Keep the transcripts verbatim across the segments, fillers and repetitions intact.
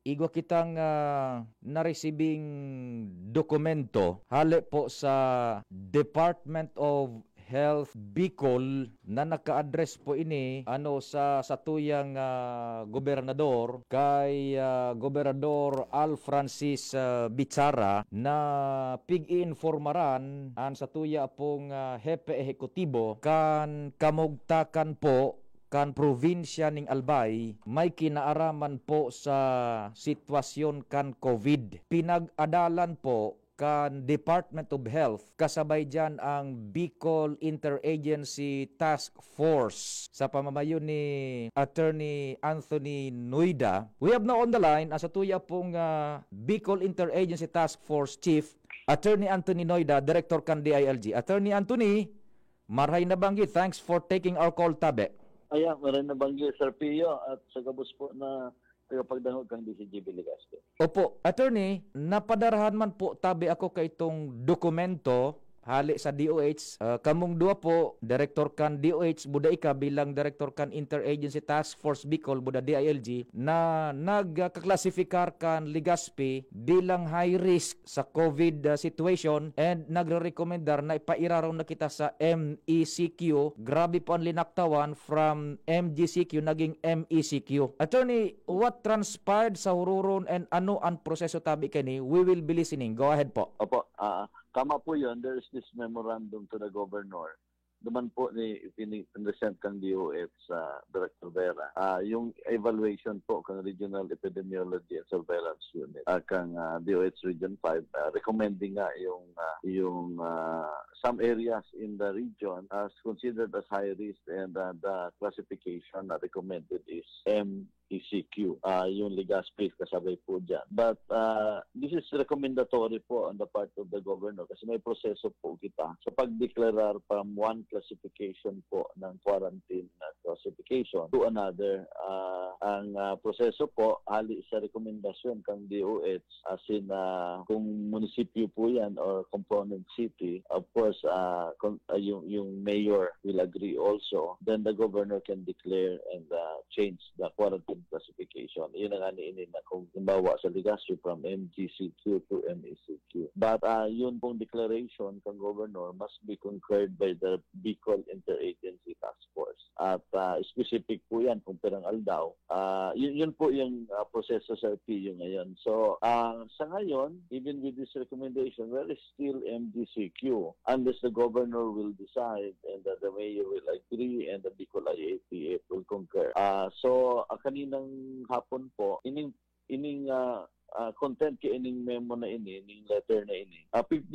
igwa kitang, ah, naresibing dokumento hale po sa Department of Health Bicol na naka-address po ini, ano, sa satuyang, ah, gobernador, kay, ah, Gobernador Al Francis, ah, Bichara, na pig-iinformaran an satuya pong, ah, hepe ehekutibo kan kamugtakan po kan probinsya ning Albay may kinaaraman po sa sitwasyon kan COVID. Pinag-adalan po kan Department of Health, kasabay diyan ang Bicol Interagency Task Force sa pamamayo ni Attorney Anthony Noida. We have now on the line ang satuya pong, ah, Bicol Interagency Task Force Chief, Attorney Anthony Noida, Director kan D I L G. Attorney Anthony, maray na banggi. Thanks for taking our call, tabe. Aya, maray na banggi, Sir Pio, at sa gabos po na tagapagdangog kan D C G B Legazpi. Opo, attorney, napadarahan man po tabi ako kaitong dokumento hali sa D O H. Ah, kamong duwa po, direktor kan D O H, buda ika bilang direktor kan Interagency Task Force Bicol, buda D I L G, na nagkaklasifikar kan Legazpi bilang high risk sa COVID, ah, situation and nagre-rekomendar na ipairarom na kita sa M E C Q. Grabe po ang linaktawan, from M G C Q naging M E C Q. Attorney, what transpired sa huroron and ano ang proseso tabi kani? We will be listening. Go ahead po. Opo, ah, tama po yun. There is this memorandum to the governor. Duman po ni pinresent kang D O H sa Director Vera. Ah, yung evaluation po kang Regional Epidemiology and Surveillance Unit, ah, kang, ah, D O H Region five, ah, recommending nga yung, ah, yung, ah, some areas in the region as considered as high risk, and, ah, the classification na recommended is M E C Q, ah, yung Legazpi kasabay po dyan. But, ah, this is recommendatory po on the part of the governor kasi may proseso po kita sa pagdeklarar from one classification po ng quarantine na classification to another. Ah, ang, ah, proseso po, hali sa rekomendasyon kang D O H, as in, ah, kung munisipyo po yan or component city, of course, ah, kung, ah, yung, yung mayor will agree also, then the governor can declare and, ah, change the quarantine classification. Yun ang ani ini na kung halimbawa sa Legazpi from M G C Q to M E C Q. But, ah, yun pong declaration kang governor must be concurred by the Bicol Interagency Task Force. At, ah, specific po yan kung pirang aldaw. Ah, yun, yun po yung, ah, proseso sa L T U ngayon. So, ah, sa ngayon, even with this recommendation, we're still M G C Q unless the governor will decide and, uh, the mayor will agree and the Bicol I A T F will concur. Ah, so, ah, kaninang hapon po, ining, ining, ah, ah, content ki ining memo na ini, ining letter na ini. Ah, pig-,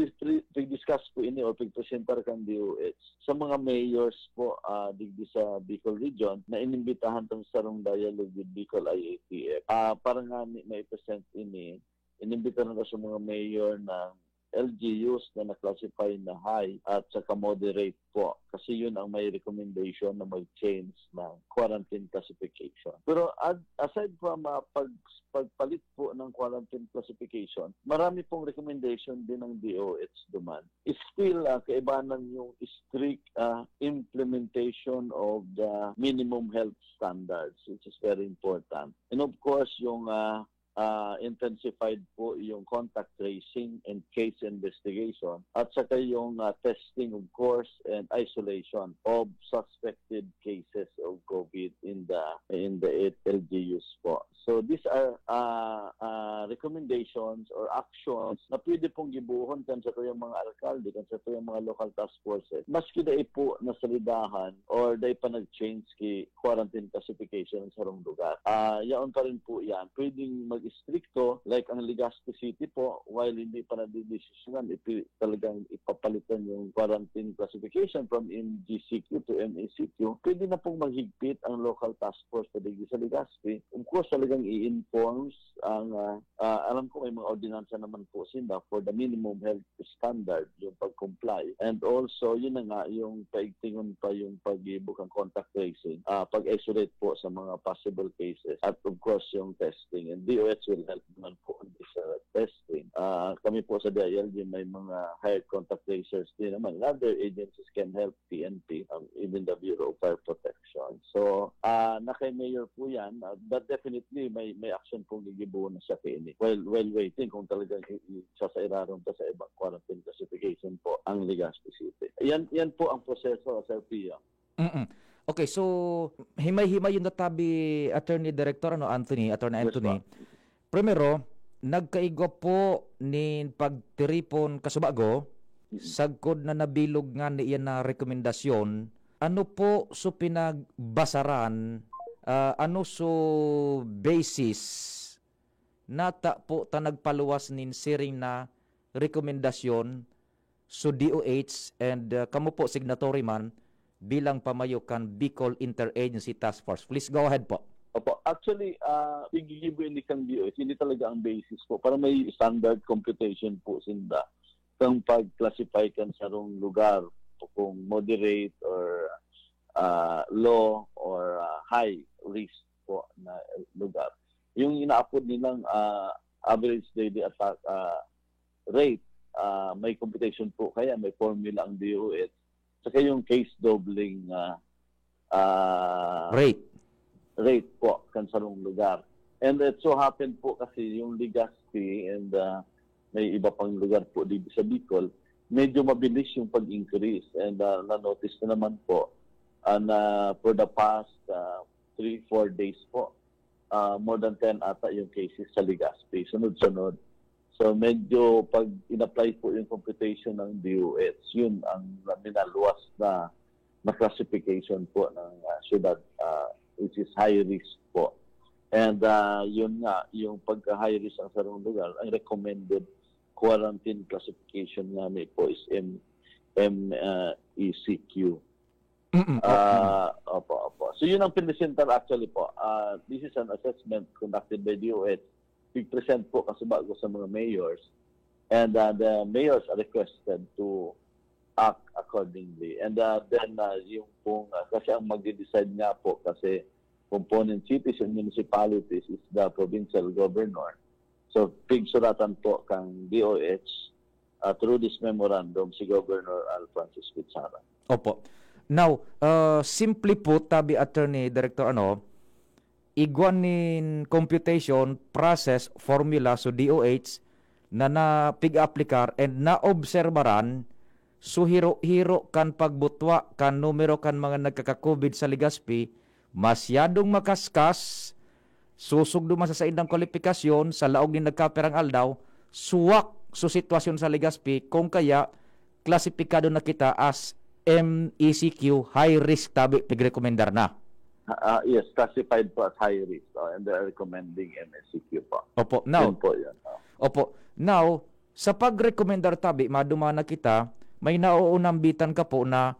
pig-discuss po ini o pigpresentar kan D O H sa mga mayors po, ah, digdi sa Bicol Region na inimbitahan tong sarong dialogue with Bicol I A T F. Ah, para nga ni, ma-present ini, inimbitahan ko sa mga mayor ng L G Us na na-classify na high at saka moderate po. Kasi yun ang may recommendation na mag-change ng quarantine classification. Pero ad-, aside from, ah, pag-, pagpalit po ng quarantine classification, marami pong recommendation din ng D O H duman. Still, ah, kaibanan yung strict, ah, implementation of the minimum health standards, which is very important. And of course, yung, ah, ah, intensified po yung contact tracing and case investigation at saka yung, ah, testing, of course, and isolation of suspected cases of COVID in the, in the L G Us po. So these are, ah, ah, recommendations or actions na pwede pong gibohon kan satuyang mga alkalde, kan satuyang mga local task forces, maski dai po nasalidahan or dai pa nag-change ki quarantine classification sa sarong lugar. Ah, yaon pa rin po yan. Pwedeng mag-istrikto, like ang Legazpi City po, while hindi pa nadidesisyonan, ipi-, talagang ipapalitan yung quarantine classification from M G C Q to M E C Q, pwede na pong maghigpit ang local task force na digdi sa Legazpi. Of course, talagang i-enforce ang, ah, ah, alam ko may mga ordinansa naman po sinda for the minimum health standard, yung pag-comply. And also, yun na nga, yung paigtingon pa yung pag-iibog ang contact tracing, ah, pag-isolate po sa mga possible cases, at of course, yung testing. And D O H will help naman po on this, ah, testing. Ah, Kami po sa D I L G may mga hired contact tracers din naman. Other agencies can help, P N P, um, even the Bureau of Fire Protection. So, ah, na kay Mayor po yan, ah, but definitely may, may action pong gigibuhon na siya kaini. While, while waiting kung talagang i- i- sasairarom pa sa ibang quarantine classification po ang Legazpi City. Yan, yan po ang proseso, Sir Pio. Mm-mm. Okay, so himay-himay yung natabi, Attorney Director, ano, Anthony, Attorney Yes Anthony. po. Primero, nagkaigwa po nin pagtiripon kasubago, sagkod na nabilog nga ni iyan na rekomendasyon. Ano po so pinagbasaran, ah, ano so basis nata po ta nagpaluwas nin siring na rekomendasyon so D O H and, ah, kamo po signatory man bilang pamayo kan Bicol Interagency Task Force? Please go ahead po. Opo. Actually, ah, piggigibo ini kang D O H, hindi talaga ang basis po. Para may standard computation po sinda kang pag-classify kan sarong lugar kung moderate or ah, low or ah, high risk po na lugar. Yung inaapod nilang ah, average daily attack ah, rate, ah, may computation po kaya, may formula ang D O H. Saka yung case doubling ah, ah, Rate. rate po kan sarong lugar. And it so happen po kasi yung Legazpi and ah, may iba pang lugar po dito sa Bicol, medyo mabilis yung pag-increase. And ah, na-notice na naman po ah, na for the past ah, three, four days po, ah, more than ten ata yung cases sa Legazpi, sunod-sunod. So medyo pag in-apply po yung computation ng D O H, yun ang minaluwas na na classification po ng ah, syudad, ah, which is high risk po. And ah, yun nga, yung pagka-high risk ang sarong lugar, ang recommended quarantine classification nga may po is M, M, ah, E C Q. Mm-mm. Ah, opo, opo. So yun ang pinipresentar actually po. Ah, this is an assessment conducted by D O H. We present po kasubago sa mga mayors. And ah, the mayors are requested to act accordingly. And ah, then ah, yung pong, ah, kasi ang magde-decide nga po kasi component cities and municipalities is the provincial governor. So pigsuratan po kang D O H ah, through this memorandum si Governor Alphonsus Guichara. Opo. Now, uh, simply put, tabi Attorney Director, ano, igwa nin computation, process, formula, so D O H, na napig-aplikar and naobserbaran, so hiro-hiro kan pagbutwa kan numero kan mga nagkaka-COVID sa Legazpi, masyadong makaskas, susog duman sa saindang kwalipikasyon, sa laog nin nagkapirang aldaw, suwak so sitwasyon sa Legazpi, kung kaya, klasipikado na kita as M E C Q, high risk tabi, pigrekomendar na. Ah, yes, classified po as high risk, oh, and they are recommending M E C Q po. Opo, now, Yun po yun. Oh. Opo. Now, sa pagrekomendar tabi, maduma na kita, may nauunambitan ka po na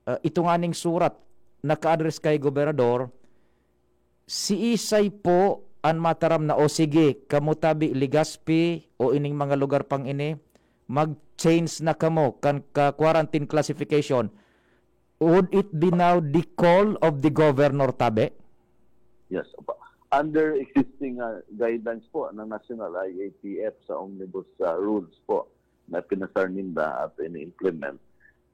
uh, ito nganing surat naka-address kay Gobernador, si Isay po an mataram na, o sige, kamo tabi Legazpi o ining mga lugar pang ini, mag-change na kamo kan ka quarantine classification. Would it be now the call of the governor tabi? Yes, opo. Under existing uh, guidelines po ng National I A T F sa omnibus uh, rules po na pinasar ninda at ini-implement,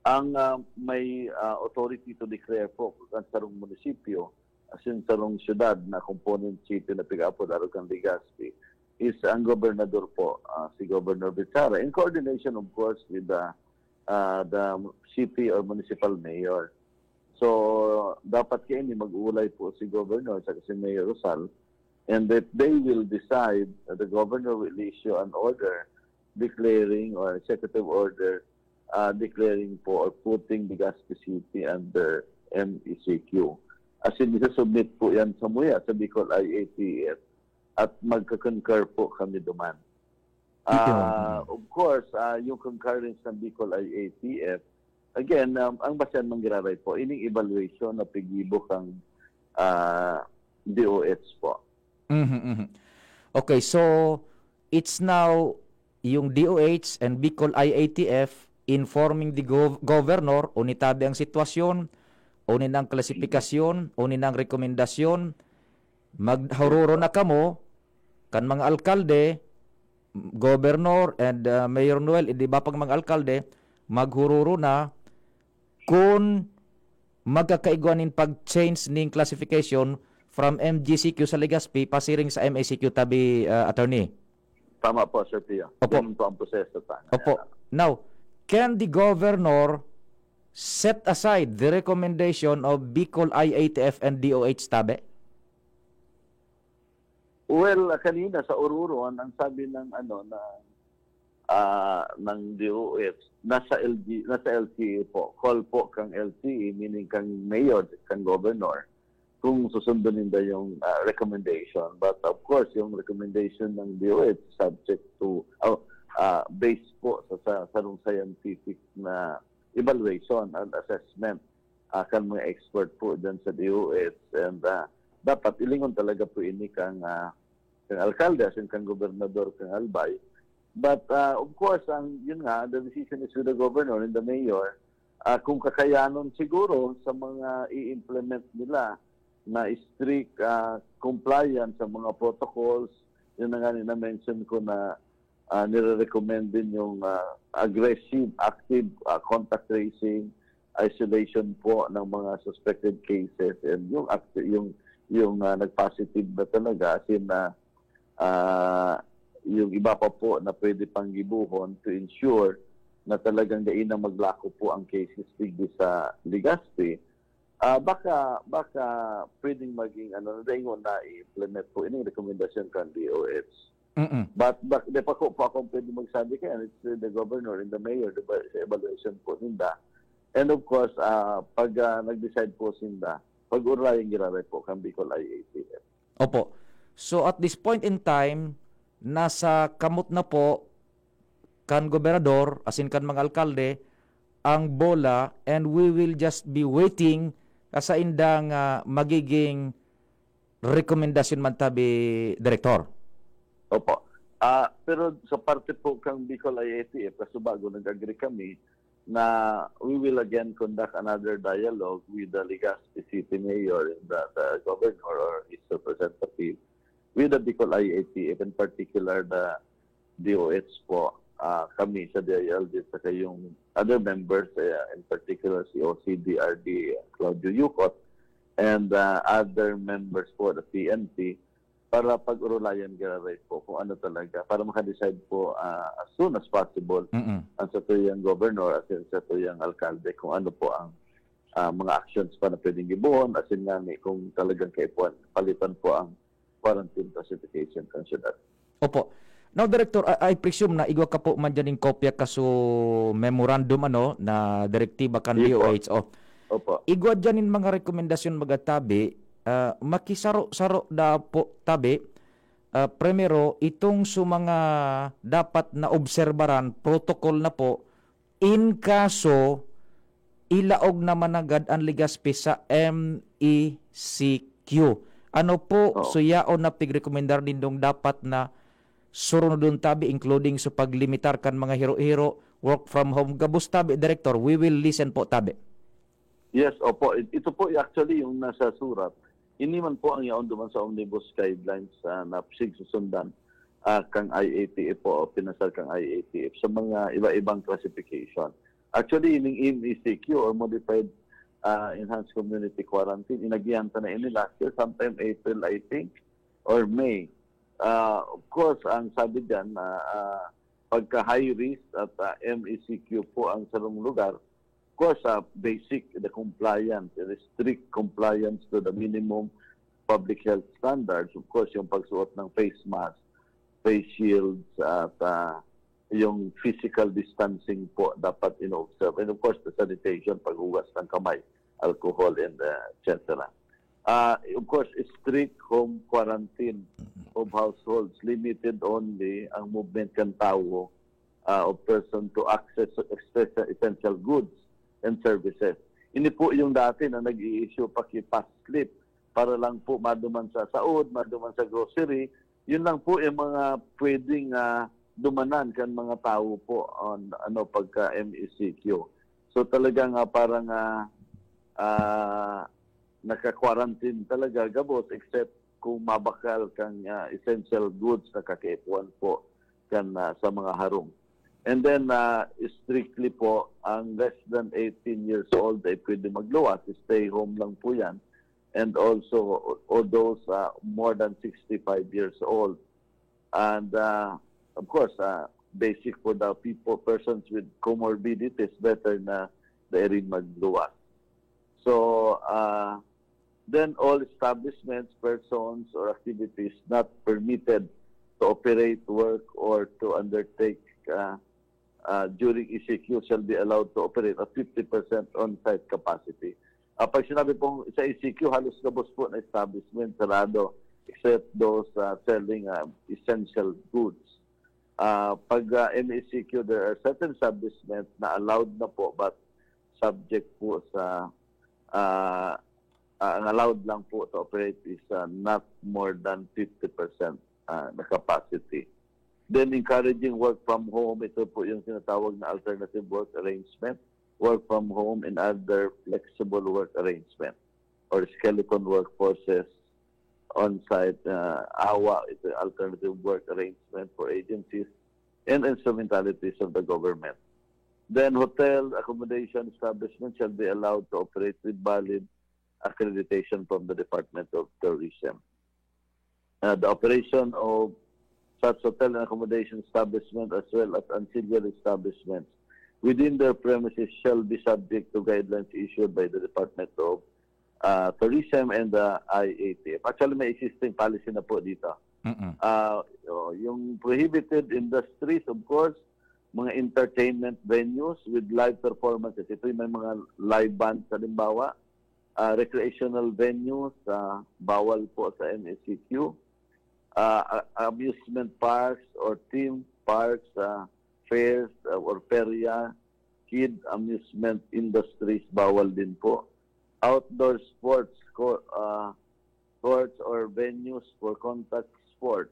ang uh, may uh, authority to declare po kan sarong munisipyo, as in sarong syudad na component city na pig-apod arog kan Legazpi, is ang gobernador po, uh, si Governor Bichara, in coordination of course with the, uh, the city or municipal mayor. So, dapat kaini mag-ulay po si Governor sa si Mayor Rosal, and that they will decide, uh, the Governor will issue an order declaring or executive order uh, declaring po or putting Legazpi City under M E C Q. As in, isasubmit po yan sa muya, sa Bicol I A T F, at magka-concur po kami duman. Ah, of course, ah, yung concurrence ng Bicol I A T F, again, um, ang basehan man giraray po, ining evaluation na pigibo kang ah, D O H po. Mhm, mhm. Okay, so it's now yung D O H and Bicol I A T F informing the gov- governor o nitabi ang sitwasyon o ninang klasifikasyon o ninang rekomendasyon, maghururo na kamo kan mga alkalde Governor and, ah, Mayor Noel, eh, di ba pag mga alkalde, maghururo na kun magkakaigwa nin pag-change ning classification from M G C Q sa Legazpi pasiring sa M A C Q tabi, ah, attorney? Tama po, Sir Pio. Opo. Ganun po ang proseso pa. Opo. Now, can the governor set aside the recommendation of Bicol I A T F and D O H tabi? Well, ah, kanina sa Oruro, ang, ang sabi ng ano, ng, ah, ng D O H, nasa L G, nasa L T A po. Call po kang L T A, meaning kang mayor, kang governor, kung susundan ninda yung, ah, recommendation. But of course, yung recommendation ng D O H subject to, oh, ah, based po sa, sa sarong scientific na evaluation and assessment, ah, kan mga expert po dyan sa D O H. And, ah, dapat ilingon talaga po ini kang, ah, kang alkalde, asin kang gobernador, kang Albay. But, ah, of course, ang, yun nga, the decision is with the governor and the mayor. Ah, kung kakayanon siguro sa mga i-implement nila na strict, ah, compliance sa mga protocols, yun na nga ni na-mention ko na, ah, nire-recommend din yung, ah, aggressive, active, ah, contact tracing, isolation po ng mga suspected cases, and yung act-, yung, yung, ah, nag-positive na talaga, as in, ah, ah, yung iba pa po na pwede pang gibohon to ensure na talagang dai na maglako po ang cases digdi sa Legazpi. Ah, baka, baka pwedeng maging, ano, na dai na i-implement po ining rekomendasyon kan D O H. Mm-mm. But, but di pa ko po akong pwede magsabi kaya it's the governor and the mayor, di ba, sa evaluation po ninda. And of course, ah, pag, ah, nag-decide po sinda, pag-urayan giraray po kan Bicol I A T F. Opo. So, at this point in time, nasa kamot na po kan gobernador, asin kan mga alkalde, ang bola, and we will just be waiting sa saindang, ah, magiging rekomendasyon man tabi, Direktor. Opo. Ah, pero sa parte po kang Bicol I A T F, kasubago, nag-agree kami na we will again conduct another dialogue with the Legazpi City Mayor and the, the governor or his representative with the Bicol I A T F, in particular the D O H po, ah, kami sa D I L G, saka yung other members, eh, in particular si O C D R D Claudio Yucot, and, ah, other members po, the P N P, para pag-urulayan giraray po kung ano talaga, para maka-decide po, ah, as soon as possible Mm-mm. ang satuyang governor at ang satuyang alkalde kung ano po ang, ah, mga actions pa na pwedeng gibohon, asin ngani kung talagang kaipuhan, palitan po ang quarantine classification kan syudad. Opo. Now, Director, I, I presume na igwa ka po man dyan ning kopya kaso memorandum, ano, na direktiba kan Yes po. D O H. O. Opo. Igwa dyan nin mga rekomendasyon, mga tabi, ah, makisaro-saro da po, tabi. Ah, primero, itong sa mga dapat na obserbaran, protocol na po, in kaso ilaog na managad an Legazpi sa M E C Q. Ano po Oo. suyaon na pigrekomendar nindong dapat na surunodon tabi, including sa paglimitar kan mga hiro-hiro, work from home? Gabos tabi, Director. We will listen po tabi. Yes, opo. It-, ito po actually yung nasa surat. Ini man po ang yaon duman sa omnibus guidelines, ah, na sigsusundan, ah, kang I A T F po o pinasar kang I A T F sa mga iba-ibang classification. Actually, ining M E C Q or modified, ah, enhanced community quarantine, inagihan ta na ini last year, sometime April, I think, or May. Ah, of course, ang sabi diyan na, ah, pagka high risk at, ah, M E C Q po ang sarong lugar, of course, ah, basic, the compliance, the strict compliance to the minimum public health standards. Of course, yung pagsuot ng face mask, face shields, at, ah, yung physical distancing po dapat ino-observe. And of course, the sanitation, paghugas ng kamay, alcohol, and, ah, et cetera. Ah, of course, strict home quarantine of households, limited only ang movement kan tawo, ah, of person to access to express essential goods and services. Ini po yung dati na nag-i-issue pa ki pass slip para lang po maduman sa saod, maduman sa grocery. Yun lang po yung mga pwedeng, ah, dumanan kan mga tawo po on, ano, pagka M E C Q. So, talagang, ah, parang, ah, ah, naka-quarantine talaga gabos, except kung mabakal kang, ah, essential goods na kakaipuhan po kan, ah, sa mga harong. And then, ah, strictly po, ang less than eighteen years old ay pwede magluwas, stay home lang po yan. And also, o those, ah, more than sixty-five years old. And, ah, of course, ah, basic for the people, persons with comorbidities, better na dai rin magluwas. So, ah, then all establishments, persons, or activities not permitted to operate, work, or to undertake, ah, ah, during E C Q shall be allowed to operate at fifty percent on-site capacity. Ah, pag sinabi pong sa E C Q, halos gabos po na establishment sarado, except those, ah, selling, ah, essential goods. Ah, pag, ah, M E C Q, there are certain establishments na allowed na po, but subject po sa, ah, ah, ang allowed lang po to operate is, ah, not more than fifty percent, ah, na capacity. Then encouraging work from home, ito po yung tinatawag na alternative work arrangement, work from home and other flexible work arrangement or skeleton workforces on-site, uh, awa, ito yung alternative work arrangement for agencies and instrumentalities of the government. Then hotel accommodation establishment shall be allowed to operate with valid accreditation from the Department of Tourism. Uh, the operation of such hotel and accommodation establishment as well as ancillary establishments within their premises shall be subject to guidelines issued by the Department of, uh, Tourism and the I A T F. Actually, may existing policy na po dito. Mm-mm. Ah, oh, yung prohibited industries, of course, mga entertainment venues with live performances. Ito yung may mga live bands, halimbawa. Ah, recreational venues, ah, bawal po sa M E C Q. Ah, a- amusement parks or theme parks, ah, fairs, ah, or perya, kid amusement industries, bawal din po. Outdoor sports co- ah, courts or venues for contact sports.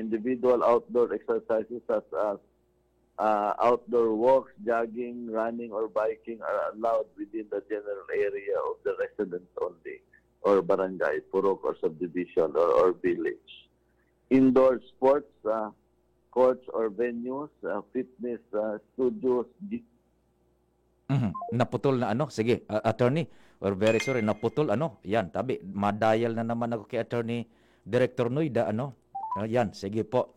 Individual outdoor exercises such as, ah, outdoor walks, jogging, running, or biking are allowed within the general area of the residence only or barangay, purok, or subdivision, or, or village. Indoor sports, ah, courts or venues, ah, fitness, ah, studios, gy- Mhm. Naputol na ano? Sige, ah, attorney. We're very sorry. Naputol ano? Yan, tabi. Madial na naman ako kay attorney Director Noida, ano? Ah, yan, sige po.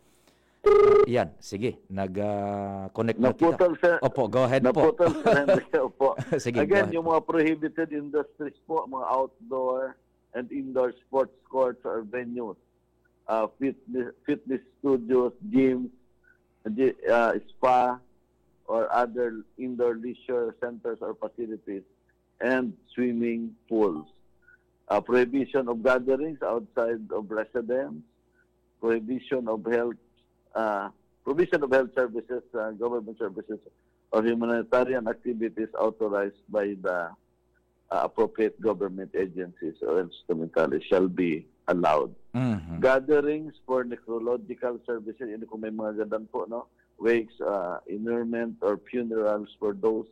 Yan, sige. Nag-connect na kita. Naputol, sir. Opo, go ahead po. Naputol, sir Henry. Opo. Sige, Again, go ahead yung po. Mga prohibited industries po, mga outdoor and indoor sports courts or venues, uh, fitness, fitness studios, gyms, gy- uh, spa, or other indoor leisure centers or facilities, and swimming pools. Uh, prohibition of gatherings outside of residence, prohibition of health, uh, provision of health services, uh, government services, or humanitarian activities authorized by the, uh, appropriate government agencies or instrumentalities shall be allowed. Mhm. Gatherings for necrological services, yun kung may mga ganun po, no? Wakes, uh, interment, or funerals for those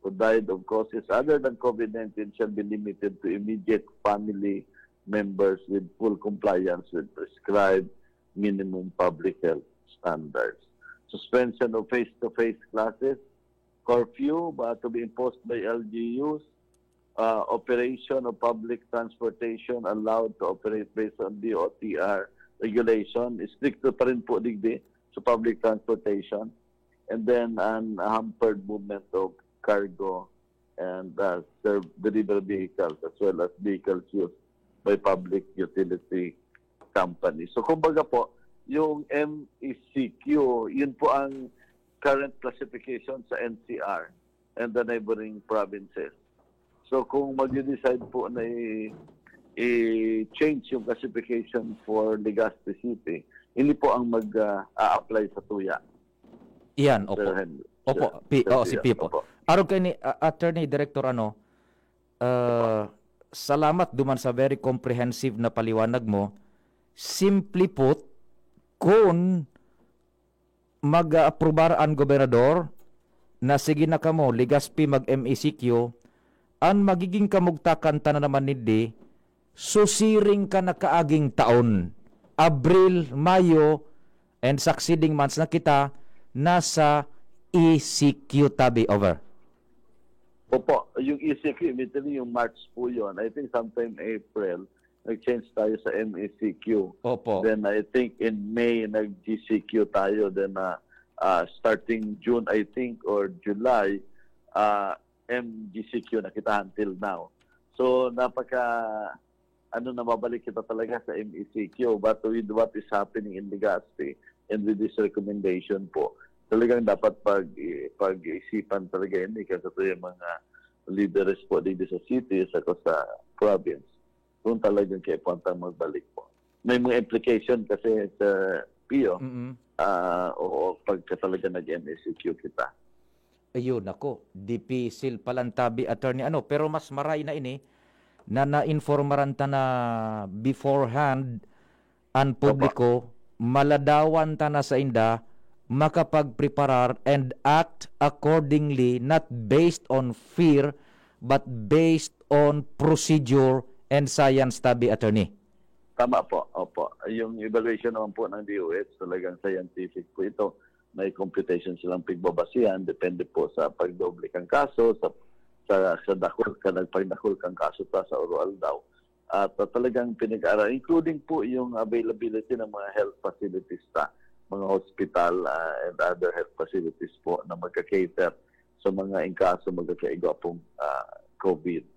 who died of causes other than COVID nineteen shall be limited to immediate family members with full compliance with prescribed minimum public health standards. Suspension of face-to-face classes, curfew, uh, to be imposed by L G Us, uh, operation of public transportation allowed to operate based on D O T R regulation. Stricto pa rin po digdi sa public transportation. And then, an hampered movement of cargo and, uh, serv- delivery vehicles as well as vehicles used by public utility companies. So, kumbaga po, yung M E C Q, yun po ang current classification sa N C R and the neighboring provinces. So, kung mag-decide po na i- i-change yung classification for Legazpi City, hindi po ang mag-a-apply sa tuya. Yan, opo. Sir Henry. Opo, Sir- P- Sir oh, si Pia, Pipo. Opo. Arog kay ni uh, Attorney Director, ano, uh, salamat duman sa very comprehensive na paliwanag mo. Simply put, kung mag-aprobar an gobernador na sige na kamo, Legazpi mag-M E C Q, an magiging kamugtakan ta na naman nindi, susiring ka na kaaging taon, Abril, Mayo, and succeeding months na kita nasa E C Q tabi. Over. Opo, yung E C Q meeting yung March po yun. I think sometime April, nag-change tayo sa M E C Q. Opo. Then I think in May, nag-G C Q tayo. Then uh, uh, starting June, I think, or July, uh, M G C Q na kita until now. So, napaka, ano, nababalik kita talaga sa M E C Q. But with what is happening in Legazpi and with this recommendation po, talagang dapat pag, pag-isipan talaga yun, eh, kasi ito yung mga leaders po dito sa city, sa, sa province, kung talagang kaipuhan tayong magbalik po. May mga implication kasi sa P I O, Mm-mm. ah, oo, pagka talaga nag-M E C Q kita. Ayun, ako, dipisil palantabi, attorney, ano, pero mas maray na ini na nainformaran ta na beforehand ang publiko, maladawan ta na sa inda makapagpreparar and act accordingly, not based on fear, but based on procedure and science, tabi, attorney. Tama po, opo. Yung evaluation naman po ng D O H, talagang scientific po ito. May computation silang pigbabasihan, depende po sa pagdoble kang kaso, sa sa, sa dakul, ka nagpagdakul kang kaso ta sa oro-aldaw. At uh, talagang pinag-aaral, including po yung availability ng mga health facilities ta, mga hospital uh, and other health facilities po na magka-cater sa mga inkaso magkakaigwa pong uh, COVID.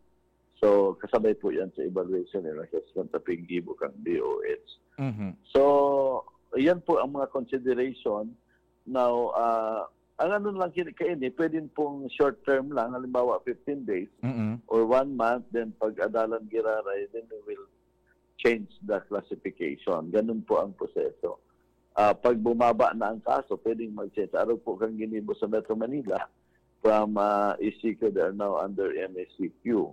So, kasabay po yan sa evaluation and assessment na pinigibo kang D O H. Mhm. So, yan po ang mga consideration. Now, uh, ang ano lang kaini, pwedeng pong short term lang, halimbawa fifteen days Mm-mm. or one month, then pag adalan giraray, then we will change the classification. Ganun po ang proseso. Uh, pag bumaba na ang kaso, pwedeng mag-change. Araw po kang ginibo sa Metro Manila, from uh, E C Q, they are now under M E C Q.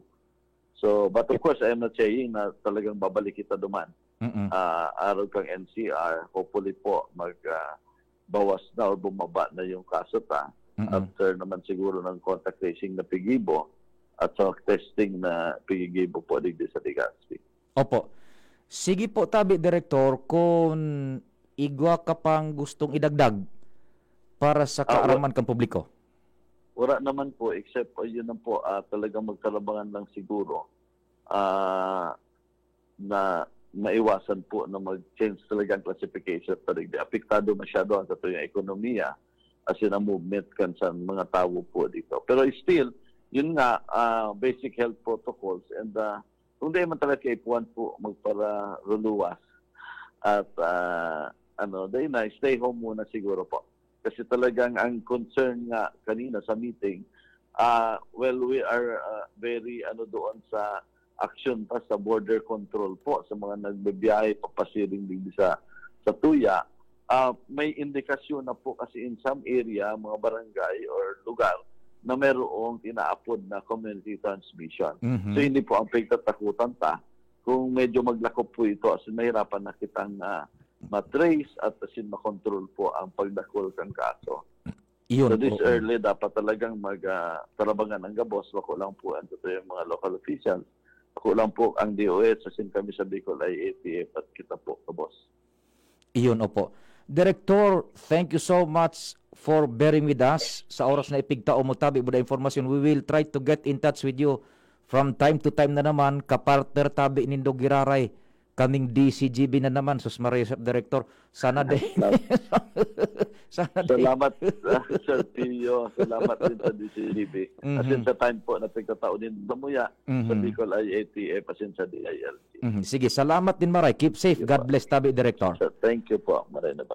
So, but of course, I am not saying na talagang babalik kita duman. Mm-mm. Uh, araw kang N C R, hopefully po, mag uh, bawas na o bumaba na yung kaso ta. Mm-mm. After naman siguro ng contact tracing na pigibo at sa testing na pigibo po digdi sa Legazpi. Opo. Sige po, tabi, Direktor, kung igwa ka pang gustong idagdag para sa Ah, wa- kaaraman kan publiko. Wala naman po, except uh, yun lang po, ah, talagang magkalabangan lang siguro ah, na maiwasan po na mag-change talaga ang classification. Talaga apektado masyado ang satuyang ekonomiya, as in ang movement kan sa mga tawo po dito. Pero still, yun nga, ah, basic health protocols and ah, kung di man talaga kaipuhan po magparaluluwas at ah, ano, dahil na, stay home muna siguro po. Kasi talagang ang concern nga kanina sa meeting, ah, well, we are ah, very ano doon sa action pa sa border control po sa mga nagbibiyahe papasiring digdi sa sa Tuya. Ah, may indikasyon na po kasi in some area, mga barangay or lugar na mayroong inaapod na community transmission. Mhm. So hindi po ang pagtatakutan ta kung medyo maglakop po ito, as in, mahirapan na kitang ah, matrace at as in makontrol po ang pagdakol kang kaso. Iyon. So this Oo. early, dapat talagang mag ah, talabangan ang gabos. Wako lang po ang totoo yung mga local officials. Wako lang po ang D O H, as in kami sa Bicol I A T F at kita po, gabos. Iyon, opo. Director, thank you so much for bearing with us sa oras na ipigtao mo, tabi mo na impormasyon. We will try to get in touch with you from time to time na naman, kapartner tabi nindo giraray. Kaming D C G B na naman, sus Maria Josep, Director. Sana di. Sana di. Salamat, ah, Sir Pio. Salamat din sa D C G B. As in Mhm. sa time po na pagkatao din sa Muya, sa Mhm. Bicol I A T F, as in sa D I L G. Mhm. Sige, salamat din, maray. Keep safe. Sige God po. Bless, tabi, Director. So, thank you po. Maray na ba?